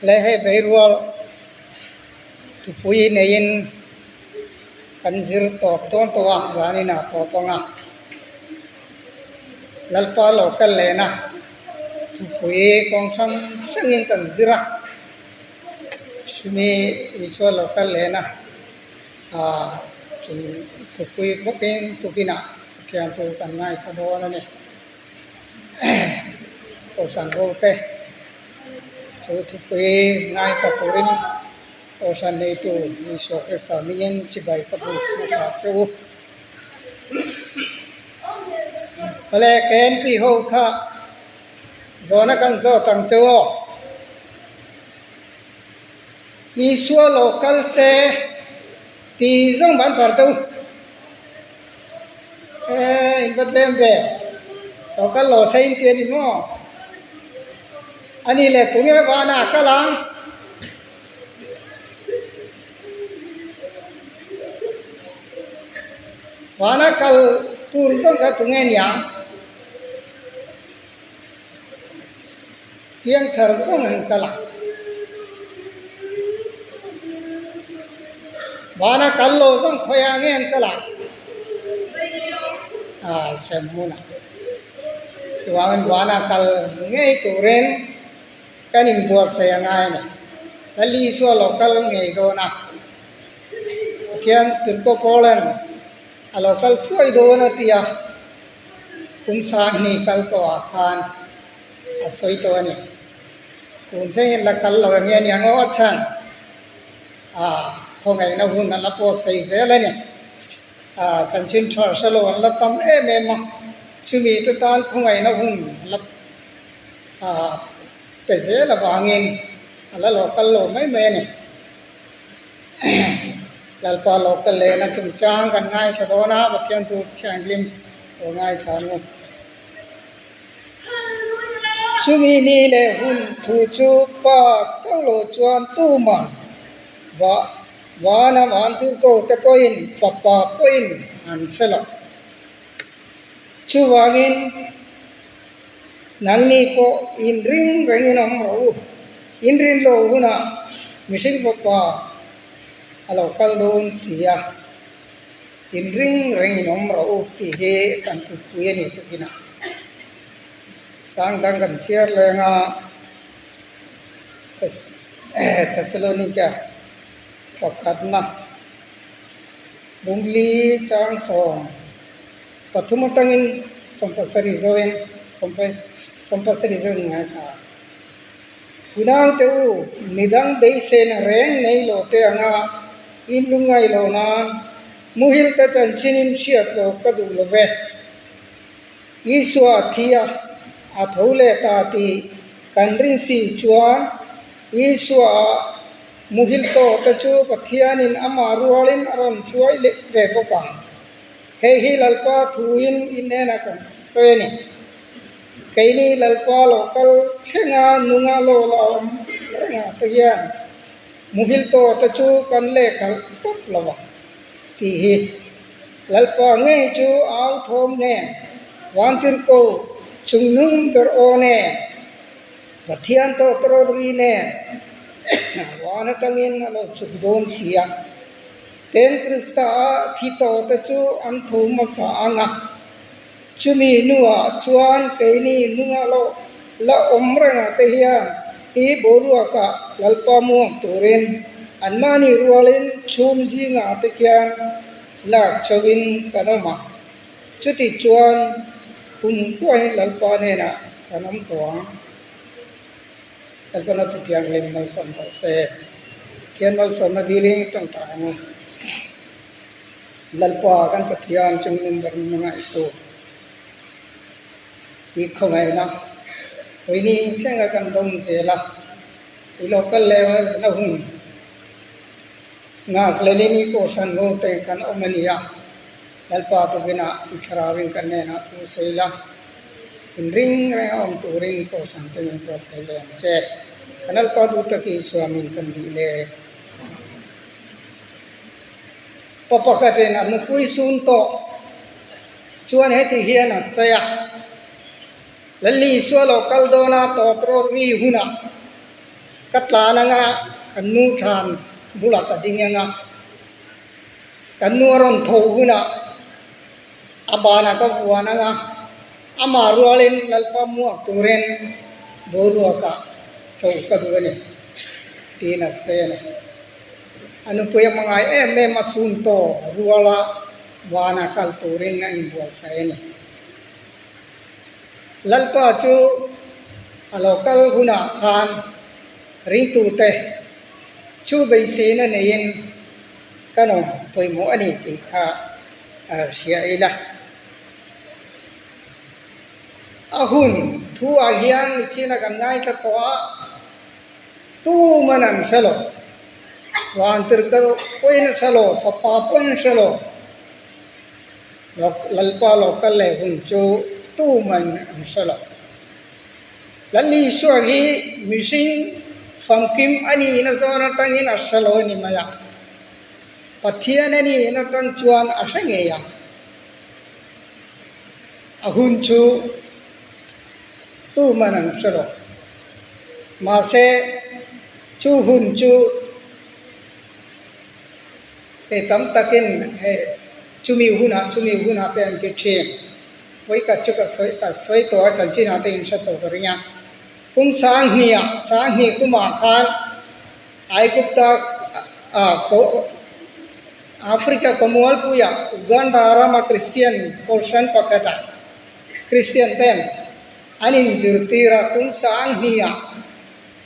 Leh hei beirual thupui neiin kan zir tawp dawn tawh a zanin ah tawp ang a Lalpa lo kal lehna thupui kawng hrang hrangin kan zir a chumi Isua lo kal lehna ah chu thupui bawkin tukinah Pathian chu kan ngaithla dawn a ni. Kohhran ho te chu thupui ngaithla turin Kohhran neitu Isua Krista hmingin chibai ka buk hmasa che u. Awle KNP ho kha zawhna kan zawt ang che u aw. Isua lo kal se tih zawng ban far te u. Eee in va tlem ve lo kal lo se in ti a ni maw a ni le tunge vana a kal ang vana kal tur zawng kha tunge niang Piangthar zawng an kal a. Vana kal lo zawng khawiah nge an kal a? Ah, hrem hmunah. Chuvangin vana kal ngei turin kan inbuatsaih a ngai a ni. Lal Isua lo kal ngei dawn a. Pathian Tirhkoh Paulan a lo kal thuai dawn a ti a. Kum sanghnih kal tawhah khan a sawi tawh a ni. Tun thlengin la kal lo eng nge nia ngaw a chhan a khawngaihna hun a la pawh sei zel a ni. A chanchin tha hre lo an la tam em em a, chumi te tan khawngaihna hun a la a pe zel avangin a la lo kal lo mai mai a ni. Lalpa lo kal lehna chungchang kan ngaithla dawn a, Pathian thu thianghlim lo ngaithla ang u. Chumi ni leh hun thu chu pa chauh lo chuan tumah va vana vantirhko te pawhin fapa pawhin an hre lo. Chuvangin nangni pawh inring rengin awm rawh u. Inrin lo hunah mihring fapa a lo kal dawn si a. Inring reng in awm rawh u tih hi kan thutpui a ni tukin a. Sang dang kan chhiar leng a, Thessalonica pakhatna Bungli chang 13 atangin 17 zawin 17 zawin ngaithla a. Unaute u, midang beiseina reng nei lo te anga in lungngai lo nan muhil te chanchin in hriat lo ka duh lo ve. Isua a thi a, a tho leh ta tih kan rin si chuan Isua a muhil tawh te chu Pathianin amah rualin a rawn hruai leh ve bawk ang. Hei hi Lalpa thuin in hnenah kan sawi a ni. Keini Lalpa lo kal thlenga nunga lo la awm rengah te hian muhil tawh te chu kan lehkhalh tawp lo ang tih hi Lalpa ngei chu au thawm nen Vantirhko chungnung ber aw nen Pathian tawtawrawt ri nen van atangin a lo chuk dawn si a. Ten Krista a thi tawh te chu an tho hmasa ang a. Chumi hnuah chuan keini nunga lo la awm rengah te hian i boruakah Lalpa muang turin anmahni rualin chhum zingah te khian lak chauhin kan awm a. Chuti chuan kum kuahin Lalpa hnenah kan awm tawh ang. Lalpana chu thianghlim malsawm rawh se. Pathian malsawmna dilin tawngtai ang u. Lalpa kan Pathian chung number hmangaihtu i khawngaihna Puini thlenga kan dawng zel a, i lo kal leh na hun nghak lelin i kohhran ho te kan awm a ni a, Lalpa tukinah i thlarauin kan hnenah thu sawi la, inring renga awm turin kohhran te min buatsaih leh ang che. Kan Lalpa duh tak Isua min kan dih le. Pa pakhatin a nupui sun tawh chuan heti hian a sawi a, Lalli Isua lo kal dawn a tawtrawt ri hunah ka tlan anga kan nu thlan bulah ka ding anga kan nu a rawn tho hunah a banah ka vuan anga amah rualin Lalpa muak turin boruakah chauh ka duh a ni tiin a sawi a ni. A nupui a hmangai em em a chhung tawh ruala vana kal turin a inbuatsaih a ni. Lalpa chu a lo kal hunah khan ringtute chu beiseina neiin kan awm pawimawh a ni tih kha a hria ila. A hun thu ah hian nichina kan ngaithla tawh a. Tuman an hre lo. Vantirhkal pawhin a hre lo, fapa pawhin a hre lo. Lalpa lo kal leh hun chu tuman an hre lo. Lal Isua hi mihring famkim a nihna zawn atangin a hre lo a ni mai a. Pathian a nihna atang chuan a hre ngei ang. A hun chu tuman an hre lo. Mahse, chu hun chu hei tam takin hei chumi hunah chumi hunah te an ti thin. Vawikhat chu ka sawi ka sawi tawh a chanchinah te in hre tawh ka ring a. Kum sanghnih sanghnih kumah khan Aigupta ah Africa khawmualpuiah Uganda rama Kristian Kohhran pakhatah Kristian ten an inzirtir a, kum sang hniah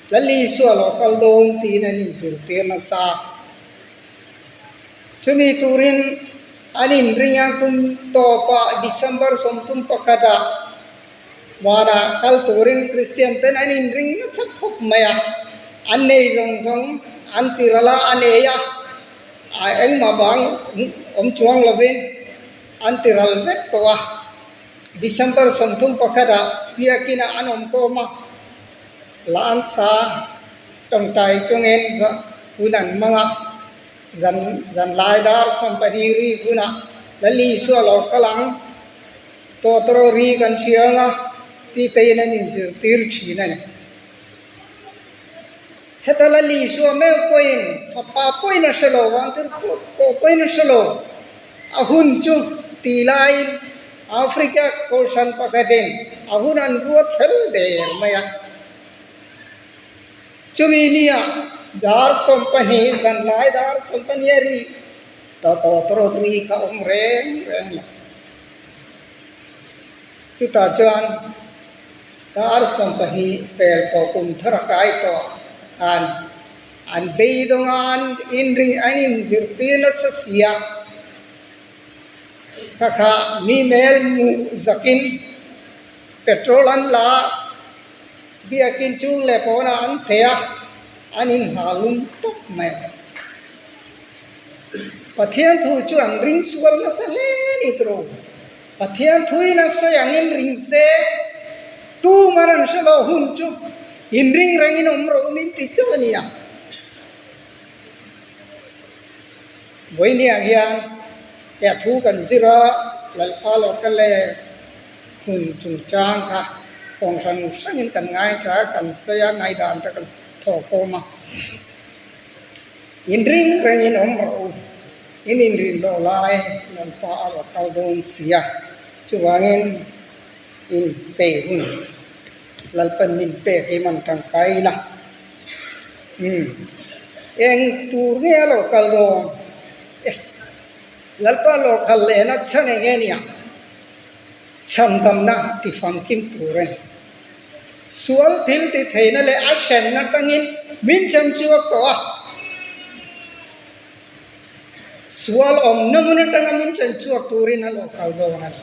Lal Isua lo kal dawn tiin an inzirtir nasa. Chumi turin an inring a, kum tawpah December 31 ah vanah kal turin Kristian ten an inring nasa khawp mai a, an nei zawng zawng an ti ral a, an ei a, engmah bang awm chuang lovin an ti ral vek tawh a. December 31 ah biakina an awm kawm a, la an sa tawngtai chungin hun an hmang a, zan zan lai dar 12 ri hunah Lal Isua lo kal ang, tawtawraw ri kan hria ang a tih tein an inzirtir thin a ni. Heta Lal Isua meuh pawhin fapa pawhin a hre lo vang tir pawh pawhin a hre lo. A hun chu ti laiin Africa Kohhran pakhatin a hun an ruat fel der mai a. Chumi nia dar 12 zanlai dar 12 a ri ta tawtawrawt ri kha awm reng reng lo. Chutah chuan dar 12 pel tawh kum thar a kai tawh khan An beidawng a, an inring, an inzirtir nasa si a, kha kha mi mel hmuh zakin petrol an la a, biakin chung leh pawnah an theh a, an inhal lum tawp mai a. Pathian thu chu an ring sual nasa hle a ni tawh. Pathian thuin a sawi angin ring se, tuman an hre lo hun chu inring rengin awm rawh u min ti chauh a ni a. Vawinia hian he thu kan zir a, Lalpa lo kal e hmun chungchang kha kawng hrang hrangin kan ngaithla a, kan sawi a, ngaihdan te kan thawhkhawm a. Inring rengin awm rawh u. In inrin loh lai Lalpa a rawn kal dawn si a, chuvangin in pe hun Lalpan min pek hi man tangkai ila. Umm, eng tur nge a lo kal dawn? Lalpa lo kal lehna chhan eng nge nia? Chhandamna ti famkim tur a ni. Sual thil ti theihna leh a hrenna tangin min chhan chhuak tawh a. Sual awmna hmun atanga min chen chhuak turin a lo kal dawn a ni.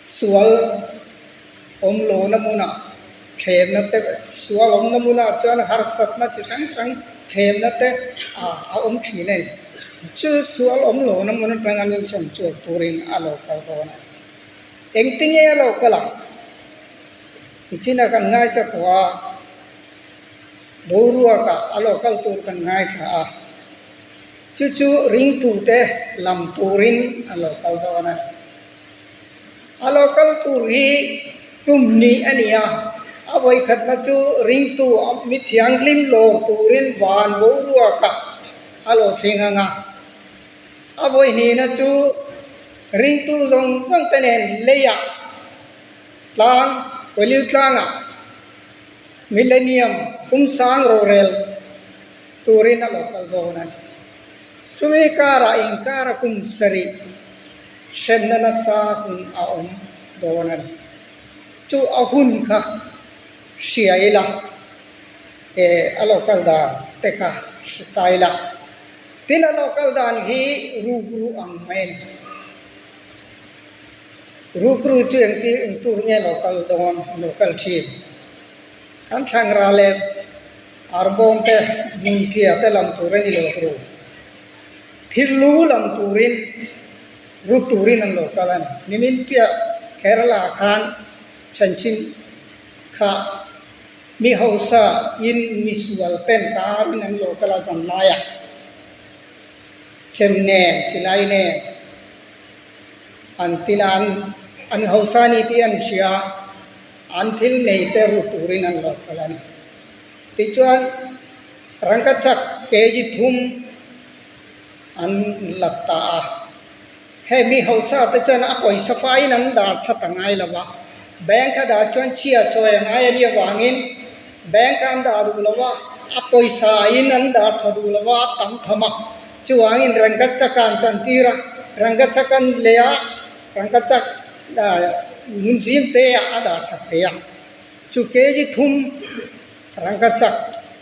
Sual awm lohna hmunah thlemna te, sual awmna hmunah chuan harsatna chi hrang hrang thlemna te a awm thin a ni. Chu sual awm lohna hmun atanga min chen chhuak turin a lo kal dawn a ni. Engtinge a lo kal ang? Nichina kan ngaithla tawh a. Boruakah a lo kal tur kan ngaithla a, chu chu ringtute lam turin a lo kal dawn a ni. A lo kal tur hi tum ni a ni a, a vawikhatna chu ringtu mi thianghlim lawr turin van boruakah a lo thleng ang a. A vawihnihna chu ringtu zawng zawng te nen leiah tlang, Olive tlangah Millennium Fumsang rorel turin a lo kal dawn a ni. Chumi karah inkara kum sarih hremna nasa hun a awm dawn a ni. Chu a hun kha hria ila, eh a lo kal dan te kha hre ta ila. Tin a lo kal dan hi rukru ang mai a ni. Rukru chu engti eng tur nge lo kal dawn, lo kal thin. Kan thlangra leh arbawm te hmunphiah te lam tur a ni lo tur. Thil lu lam turin ru turin an lo kal a ni. Nimin piah Kerala ah khan chanchin kha mi hausa in mi sual ten karin an lo kal a zan laiah chem nen silai nen an tin a an hausa a ni tih an hria a an thil nei te ru turin an lo kal a ni. Tichuan rangkachak kg thum an la ta a, hei mi hausa te chuan a pawisa faiin an dar that a ngai lo va, bank a dah chuan chhia chawi a ngai a nih avangin bank a an dah duh lo va, a pawisa in an dah tha duh lo va a tam tham a, chuvangin rangkachak a an chantir a, rangkachak an lei a, rangkachak hmun zim te ah a dah tha thei a. Chu kg thum rangkachak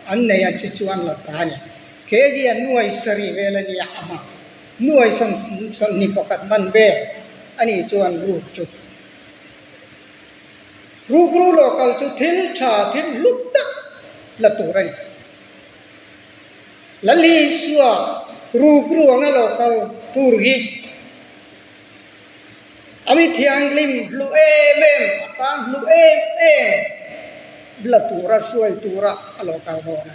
an nei a chu chu an la ta a ni. Kg a nuai sarih vel a nia a hma nuai sawmhnih pakhat man vel a nih chuan ruk chu rukru local chu thil tha thil hlu tak la tur a ni. Lalisua rukru anga local tur hi A mi thianghlim hlu em em, a tan hlu em em la tura hruai tura a lo kal dawn a.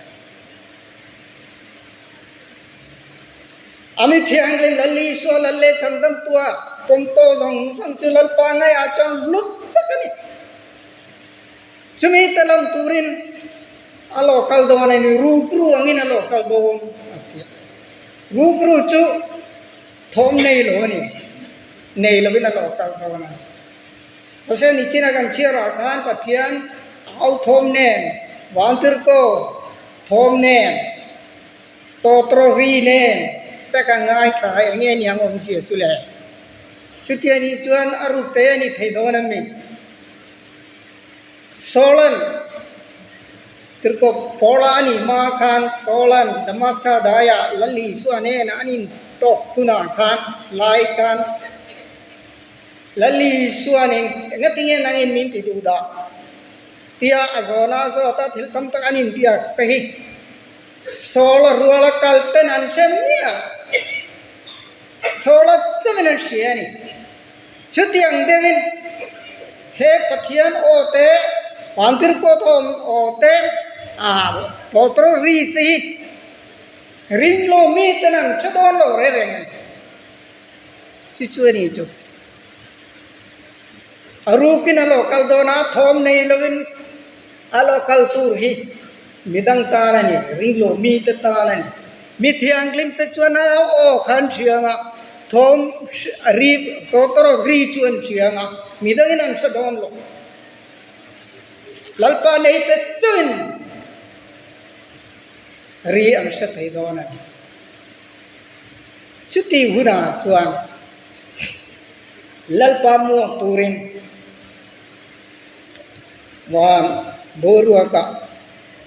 A mi thianghlim Lal Isua Lal leh Chhandamtua pawmtaw zawng zawng chu Lalpa ngaiah chuan hlu tak a ni. Chumi te lam turin a lo kal dawn a ni, rukru angin a lo kal dawn a ti a. Rukru chu Thawm nei lo a ni. Nei lovin a lo kal dawn a. Mahse nichina kan chhiarah khan Pathian au thawm nen, Vantirhko thawm nen, Tawtawraw ri nen te kan ngaithla a, eng nge niang awmzia chu le? Chutia nih chuan a ruk te a ni thei dawn a mi? Saul-a'n Tirhkoh Paula a nih hma khan Saul-a'n Damaska daiah Lal Isua hnenah an intawk hunah khan lai khan Lal Isua nen engatinge nangin min ti duh dah? tia a zawn a zawt a, thil tam tak an inbiak te hi Saul-a ruala kal ten an hre miah. Saul-a chauhin an hria a ni. Chutiang deuhin he Pathian aw te, Vantirhkoh thawm aw te, tawtawr ri te hi ringlo mi ten an hre dawn lo reng reng a ni. Chu chu a ni chu. A rukin a lo kal dawn a, thawm nei lovin a lo kal tur hi midang tan a ni, ringlo mite tan a ni. Mi thianghlim te chuan a aw kha an hria ang a, thawm ri tawtawrawk ri chu an hria ang a, midangin an hre dawn lo. Lalpa nei te chuin ri an hre thei dawn a ni. Chuti hunah chuan Lalpa muang turin van boruakah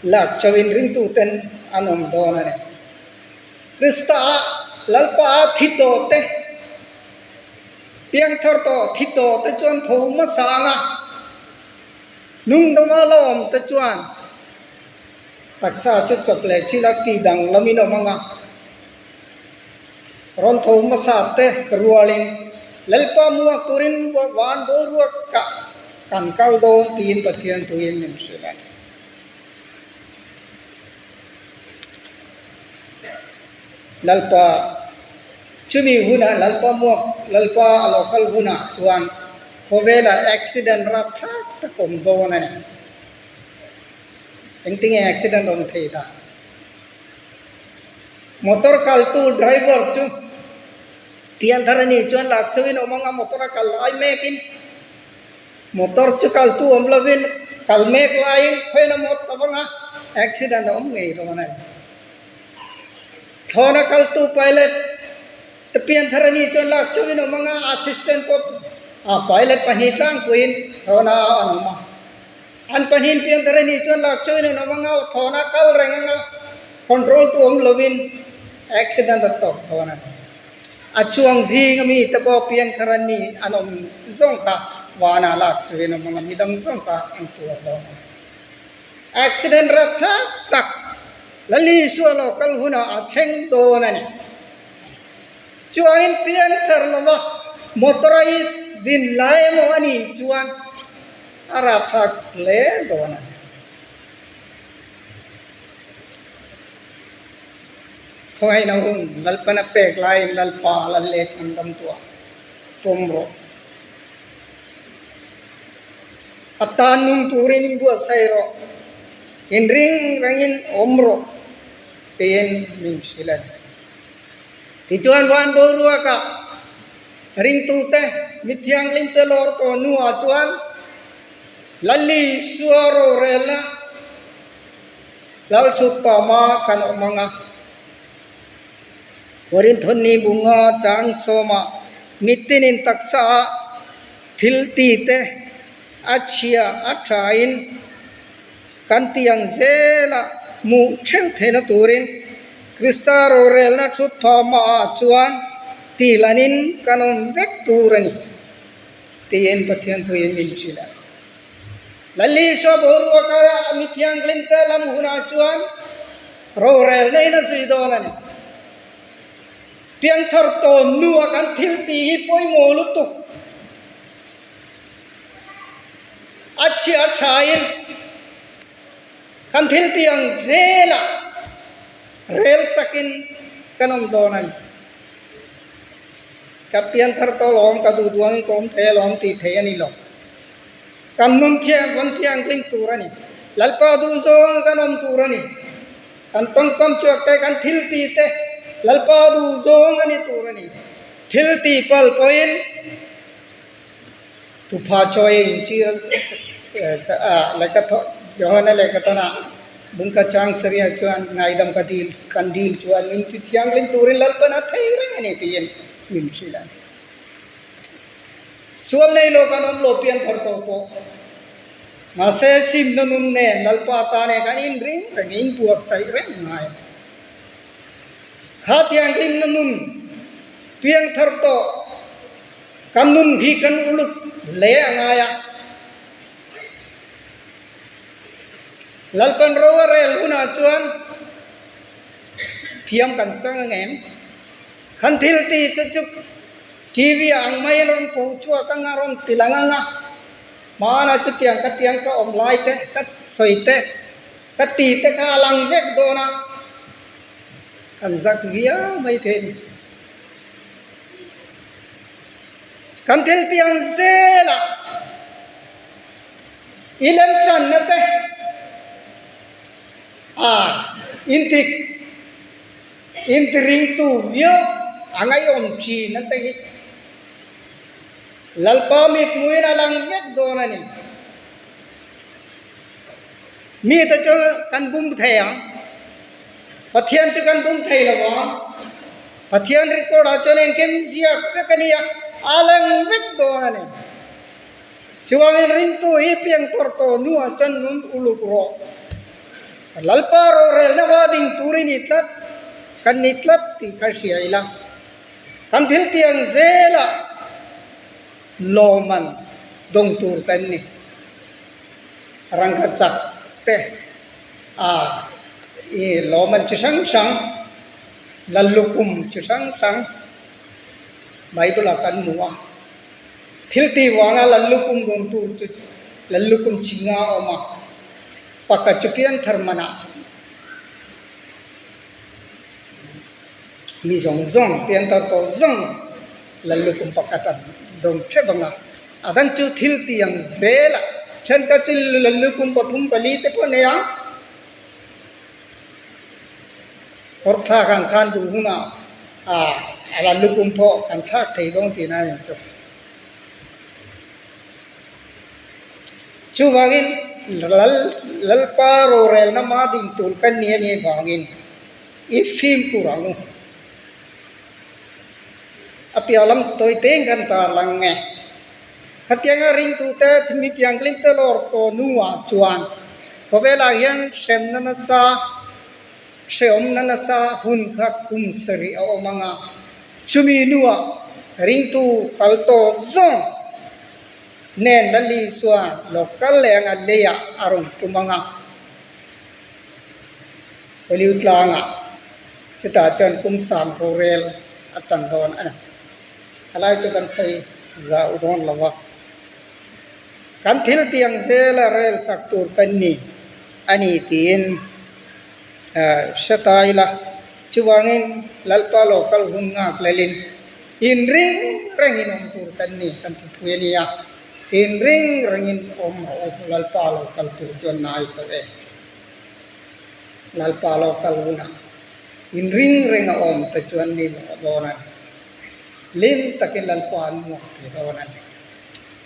lak chauhin ringtuten an awm dawn a ni. Krista ah Lalpa a thi tawh te, piangthar tawh thi tawh te chuan tho hmasa ang a, hnungdawma la awm te chuan taksa chu chawp leh thil a ti danglamin awm ang a. Rawn tho hmasa te rualin Lalpa muak turin van boruak kah kan kal dawn tiin Pathian tuin min hrilh a ni. Lalpa, chumi hunah Lalpa muak, Lalpa a lo kal hunah chuan Khawvelah accident rapthlak tak awm dawn a ni. Engtinge accident awm thei dan? Motor kaltu driver chu pianthar a nih chuan lak chauhin awm anga motor a kal lai mekin motor chu kaltu awm lovin kal mek laiin khawiin a mawt ta vang a, accident a awm ngei dawn a ni. Thlawna kaltu pilot te pianthar a nih chuan lak chauhin awm anga assistant pawh a pilot pahnih tlangpuiin thlawna an awm a. An pahnihin pianthar a nih chuan lak chauhin an awm anga thlawna kal reng anga control tu awm lovin accident a tawk dawn a ni. A chuang zing ami te pawh pianthar an nih an awm zawng kha vanah lak chauhin awm anga midang zawng kha an tuar dawn a ni. Accident rapthlak tak Lali Sualo kal hunah a thleng dawn a ni. Chuangin pianthar lova motor a i zin lai emaw a nih chuan a rapthlak hle dawn a ni. Khawngaihna hun Lalpana pek laiin Lalpa lal leh chhandam tuah pawm rawh. A tan nung turin inbuatsaih rawh, inring rengin awm rawh tiin min hrilh a ni. Tichuan van boruakah ringtute mi thianghlimte lawr tawh hnuah chuan Lali Isua rorelna Lalchhutpama kan awm ang a. Korinthawni bunga chang sawmah mitinin taksa ah thil ti te a chhia a thain kan ti ang zela hmuh theuh theihna turin Krista rorelna thutphahmah ah chuan tihlanin kan awm vek tur a ni tiin Pathian thuin min hrilh a. Lalisua boruaka a mi thianghlimte lam hunah chuan rorel neiin a zui dawn a ni. Piangthar tawn hnua kan thil tih hi pawimawh lutuk. A chhia thain kan thil tih ang zelah rel sakin kan awm dawn a ni. Ka pianthar tawh lawm, ka duh duangin ka awm thei alawm tih theih a ni lo. Kan nun thiang kan thianghlim tur a ni. Lalpa duh zawng kan awm tur a ni. Kan tawngkam chhuak te, kan thil ti te Lalpa duh zawng a ni tur a ni. Thil ti pal pawhin tupha chawi a inchir lehkha thaw Johana lehkha thawnah bungkhat chang sarih chuan ngaidam ka dil kan dil chuan min ti thianghlim turin Lalpan a thei reng a ni tiin min hrilh a ni. Sual nei lo kan awm lo pian thar tawh pawh. Mahse simna nun nen Lalpa tane kan inring reng inbuatsaih reng ngai. Kha thianghlimna nun piang thar tawh kan nun hi kan uluk hle a ngai a. Lalpan ro a rel hunah chuan thiam kan chang ang em? Kan thil tih te chu TV ah ang mai rawn pho chhuak ang a, rawn ti lang ang a, hmanah chutiang ka tiang ka awm lai te, ka sawi te, ka ti te kha a lang vek dawn a, kan zak viau mai thei a ni. Kan thil tih ang zelah i lemchanna te a intik. Intiringtu viau a ngaihawm thin a te hi Lalpa mithmuhin a lang vek dawn a ni. Mite chu kan bum thei ang, Pathian chu kan bum thei lo ang. Pathian record ah chuan engkim ziak vek a ni a, a lang vek dawn a ni. Chuangin ringtu hi piang tawrh tawh hnuah chuan nun uluk rawh. Lalpa rorelna va ding tur i ni tlat, kan ni tlat tih kha hria ila. Kan thil tiang zelah lawmman dawng tur kan ni. Rangkha chak te a i lawmman chi hrang hrang, Lallukhum chi hrang hrang Bible ah kan hmu a. Thil tih vanga Lallukhum dawng tur chu Lallukhum chi nga a awm a. Pakhat chu pianthar manah mi zawng zawng pianthar tawh zawng Lallukhum pakhat an dawng theuh ang a. A dang chu thil tiang zelah thenkhat chu lukum pathum pali te pawh a nei a. Kawr thlak ang khan duh hunah a lukum pawh kan thlak thei dawn tihna a ni chu. Chuvangin Lal Lalpa rorelna hma ding tur kan ni a nih vangin i fimkhur ang u. A piah lam tawi teng kan tar lang nge. Khatianga ringtute mi thianghlim te lawr tawh hnuah chuan khawvelah hian hremna nasa, hrehawmna nasa hun kha kum sarih a awm ang a. Chumi hnuah ringtu kal tawh zawng hnen Lali chuan lo kal leh anga leiah a rawn tum ang a. Oliu tlangah chutah chuan kum sang rorel a tan dawn a ni. A lai chu kan sawi zau dawn lo va, kan thil tiang zela rel sak tur kan ni a ni tiin hre ta ila. Chuvangin Lalpa lo kal hun nghak lelin inring rengin awm tur kan ni kan thupui a ni a, inring rengin awm rawh u Lalpa lo kal tur chuan nai tawh e. Lalpa lo kal hunah inring reng a awm te chuan ni mawh dawn a ni. Hlim takin Lalpa an hmuak thei dawn a ni.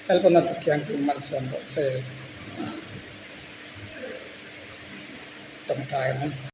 Lalpa'n a Pathian chu malsawm rawh se. Tawngtai ang.